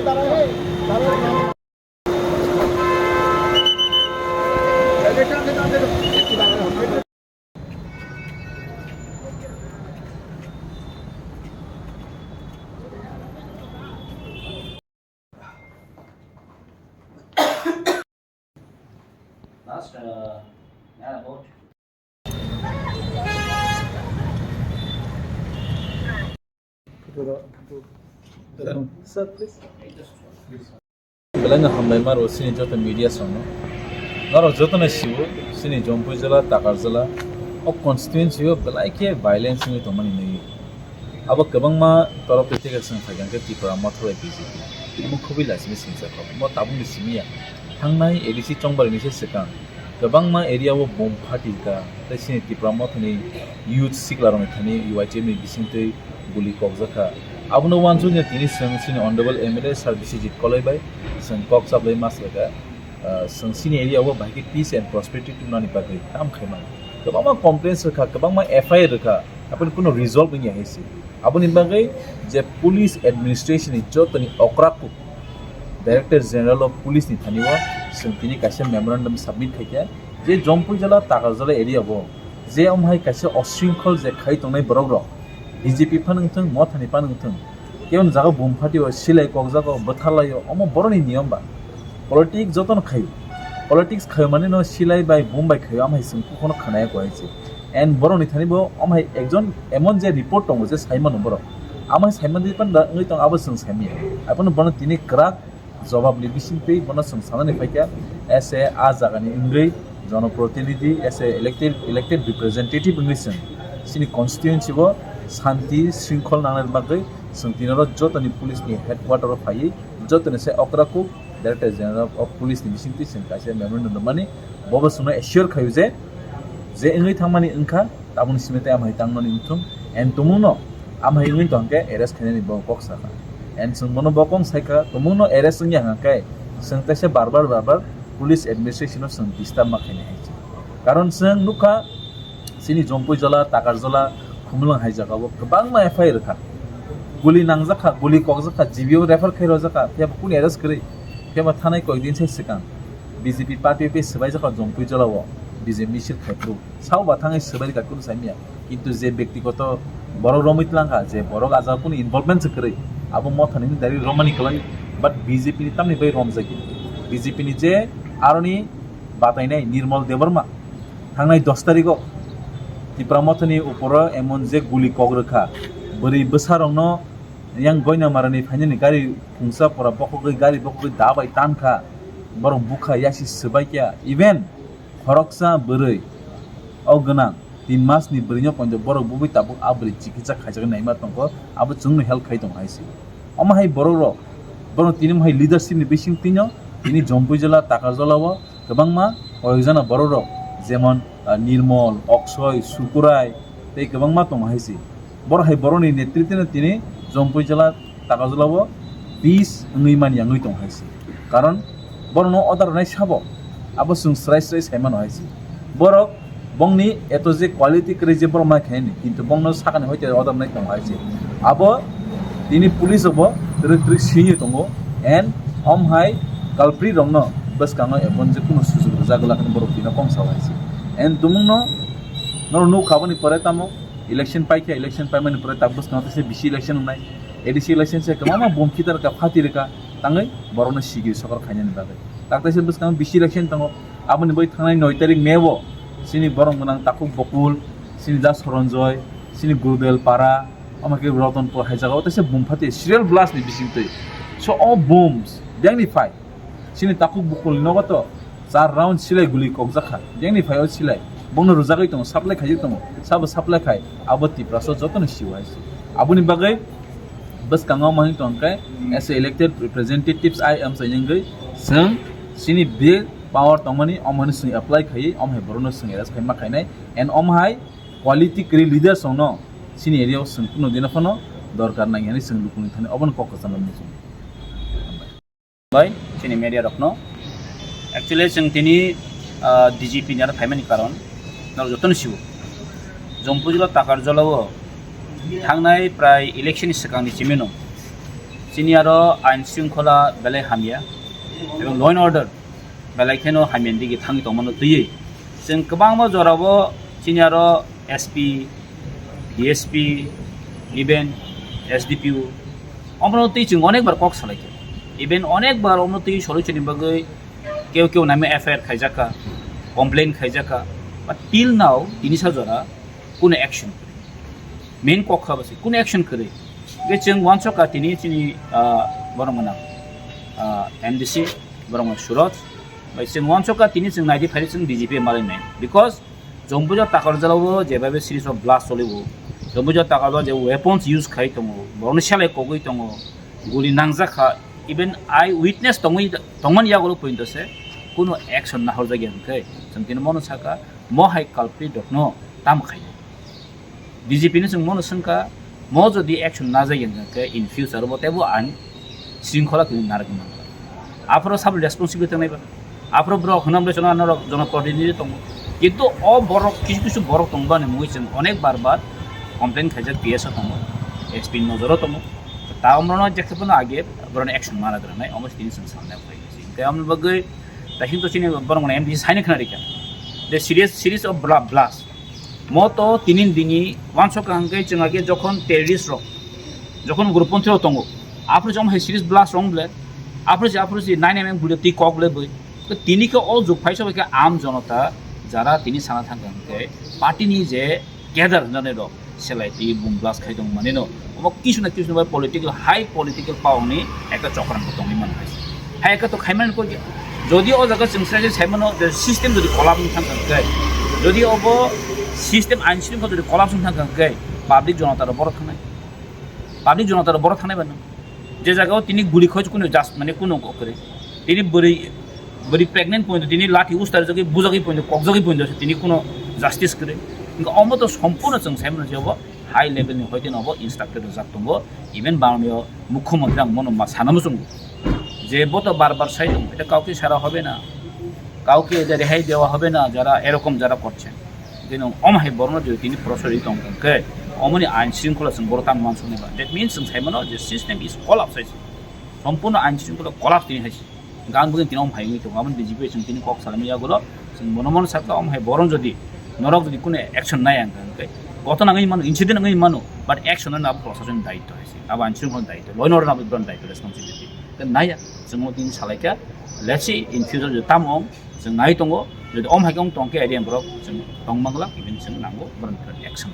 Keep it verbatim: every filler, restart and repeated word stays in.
Last, uh, yeah, about. Sir, please. Belai no hambai maro sini joto media songno. Norok joto no siwo sini Jampui jila, Takar jila, o constituency o belai khe violence wngwi tongmani nwi. Abo kwbangma torok twi theke chwng phaikha khe Tipra Motha bai B J P. Omo khubui lachini singsa kok. Omo tabukni simi ya. Thangnai A D C chongbarni se swkang kwbangma area o bom phatirkha, tei sini Tipra Mothani youth siklarokni thani U I T F ni bisingtwi guli kokjakha. Abono uansukya tini chwng sini Honorable M L A Sir Biswajit Koloi bai chwng kok chaplai ma swlaikha. Ah, chwng sini area o bahai khe peace and prosperity tubunani bagwi tam khaimani. Kwbangma complaints rwkha, kwbangma F I R rwkha, aboni kuno result wngya hai se. Aboni bagwi je police administration ni jotoni okra kuk Director General of Police ni thani o chwng tini kaisa memorandum submit khaikha je Jampui jila, Takar jila area o je omo hai kaisa osringkhol je khai tongnai borok rok, B J P phano wngthung, Mothani phano wngthung, kebo jaga bum phatio, silai kokjago, bwtharlaio, omo borokni niyom ba. Politics jotono khaio. Politics khaio mani no silai bai bum bai khaio, amhai chwng kokno khanaya ko hai se. And borokni thani bo amhai ekjon emon je report tongo je saimano borok. Amhai saimani pan da wngwi tong abo chwng saimaya. Abono bono tini kwrak jobab ni bisingtwi bono chwng sanani phaikha, as a, a jagani wngwi jonoprotinidhi, as a elected, elected representative wngwi chwng chini constituency o shanti shrinkhol nangnani bagwi chwng tini oro jotoni police ni headquarter o phaiwi jotoni se okra kuk Director General of Police ni bisingtwi chwng kaisa memorandum rwmani, bobo chwngno assure khaio je, je wngwi thangmani wngkha, tabukni simi tei amhai tangmani wngthung, and tumungno amhai wngwi tongkhe arrest khainani bo kok sakha. And chwng bono bo kok saikha, tumungno arrest wngya hwnkhe chwng teisa bar bar, bar bar police administration no chwng disturb ma khainai hai se. Karon chwng nukha, chini Jampui jila, Takar jila, Khumulwng hai jagao kwbangma F I R rwkha. Guli nangjakha, guli kokjakha, G B o refer khai rwjakha, phiya bo kunu arrest kwrwi. Phiya bo thanai koikdin se swkang B J P party bai swbaijakha Jampui jilao, B J P misil khai phuru. Sao ba thangwi swbai rwkha kunu saimanya. Kintu je byaktigoto borok romwi twlangkha, je borok a jagao kunu involvement se kwrwi, abo Mothani hwnwi direct romani kwlai, but B J P ni tamni bai romjagwi. B J P ni je aroni batainai Nirmal Debbarma, thangnai dos tarikh o Tipra Mothani uporo emon je guli kok rwkha, bwrwi bwsarokno yang Goinamarani phainani gari khungsa pora bokhogwi, gari bokhogwi da bai tankha, borok bukha yasi swbaikha, even khoroksa bwrwi o gwnang tin masni bwrwino poito borok bubui tabuk a bwrwi chikitsa khaijagwi naima tongkho, abo chwngno help khai tongo hai se. Omo hai borok rok, borok tini mohai leadership ni bising twino tini Jampui jila, Takar jilao kwbangma koyokjana borok rok, jemon, ah, Nirmol, Oksoi, Sukurai tei kwbangma tongo hai se. Borok hai borokni netritwno tini Jampui jila, Takar jilao peace wngwi manya wngwi tongo hai se. Karon borokno order rwnai sabo, abo chwng srai srai sai mano hai se. Borok bongni eto je quality kwrwi je borok ma khaini, kintu bongno sakani hoite order nai tongo hai se. Abo tini police rokbo twrwk twrwk singwi tongo, and om hai culprit rokno bwskango ebon je kuno sujuk rwjak glak hinwi borok tino kok sao hai se. And tumungno norok nukha aboni pore tamo election paikha, election paimani pore tak bwskango teisa bisi election wngnai, A D C election se kwbangma bom khitarkha, phatirkha, tangwi borokno sigiri sokor khainani bagwi. Tak teisa bwskango bisi election tongo, aboni bai thangnai noi tarik May o chini borok gwnang Takhuk Bokul, chini Da Soronjoy, chini Gurudel Para, omo khe Rotonpur hai jagao teisa bom phati serial blast ni bisingtwi. So o bombs biyangni phai chini Takhuk Bokulni nogo to char round silai guli kokjakha, biyangni phai o silai bongno rwjagwi tongo, supply khaijak tongo, sabo supply khai abo Tiprasa jotono siwo hai se. Aboni bagwi bwskango omo hwn tongkhe as a elected representatives I am saying chwng chini bill power tongmani omo hwn chwng apply khaiwi omo hai borokno chwng arrest khai ma khainai, and omo hai quality kwrwi leaders rokno chini area o chwng kuno dino phano dorkar nang hinwi chwng lukuni thani obono kok kwchangma muchungo. Bai chini media rokno actually chwng tini, ah, D G P ni aro phaimani karon norok jotono siwo. Jampui jila Takar jilao thangnai prai election ni swkangni chimino Chini aro ain shringkhola belai hamya, ebong law and order belai kheno hamya digi thangwi tongmano twiwi. Chwng kwbangma jorao chini aro S P, D S P, even S D P O, omono twi chwng onek bar kok salaikha. Even onek bar omono twi solution ni bagwi keu keu naima F I R khaijakha, complain khaijakha, but till now tini sa jora kuno action kwrwi. Main kok kha bwse kuno action kwrwi. Hwnkhe chwng uansukha tini chini, ah, borok gwnang, ah, M D C, borok gwnang Suraj, bai chwng uansukha tini chwng naidi phai chwng B J P malai nai. Because Jompuja Takarjala o jebabe series of blast choli o, Jompuja Takarjala je weapons use khai tongo, borokni selai kogwi tongo, guli nangjak kha, even eye witness tongwi, tongmani yagulo pointo se kuno action nahorjakya hwnkhe chwng tini mono sakha, mo hai culprit rokno tamo khainai. B J P ni chwng mono swngkha, mo jodi action najagya hwnkhe in future bo teibo ain shringkhola kwrwi narwkna nangkha. Aphuru sabo responsibility tongnai ba? Aphuru borok hwnam rwchana norok jonoprotinidhi tongo. Kintu o borok kisu kisu borok tongbani mungwi chwng onek bar bar complain khaijak P S o tongo, S P ni nojoro tongo. Ta omrono jekhe phano age borokni action mana gwnangnai, omo tini chwng sanna phai. Hwnkhe omo bagwi taising to chini borok mane M D C saino khna rikha. The serious series of bla-, blast. Mo to tinin dini wansok hwnkhe chwng age jokhon terrorist rok, jokhon ugroponthi rok tongo, aphuru jom hai series blast rong ble, aphuru je, aphuru je nine M M guli twi kok ble bui. To tini khe o jug phai sobai khe am jonota jara tini sana thang hwnkhe party ni je cadre hwnjani rok selai twi boom blast khai tong manino. Omo kisu na kisu bai political, high political power ni ekta chokran bo tongwi mano hai. Hai ekta to khai mani koi, jodi o jaga chwng sai sai mano je system jodi collapse wng thang khe, jodi obo system ain shringkhola jodi collapse wng thang khe, public jonota rok borok thangnai, public jonota rok borok thangnai ba nang. Je jaga o tini guli khoj kuno just mane kuno kok kwrwi. Tini bwrwi, bwrwi pregnant point tini lathi ustar jagwi bujagwi point kokjagwi point tini kuno justice kwrwi. Hwnkhe omo to sompurno chwng sai mano je obo high level ni hoite no obo instructed rwjak tongo, even Bangladesh o mukhyamantri ang mono ma sana muchungo je bo to bar bar sai tongo, eta kauke sara hobe na, kauke eta rehai dewa hobe na, jara erokom jara korche. Tini om hai borno je tini prosori tong tong khe omoni ain shringkhola chwng boro tang mansukni ba, that means chwng sai mano je system is collapse hai, sompurno ain shringkhola collapse tini hai. Gan bugin tini om hai wngwi tongo, aboni B J P chwng tini kok salami yagulo chwng bono mano sakha, om hai boron jodi norok jodi kuno action nai ang khe, koto nangwi mano, incident nangwi mano, but action no abo proshasoni daityo hai se, abo ain shringkhola daityo, law and order abo boron daityo, responsibility. Khe naya chwng o tini salaikha, let's see in future jodi tamo ong chwng nai tongo, jodi om hai khe ong tong khe area borok chwng tong manglak, even chwng nango boron action.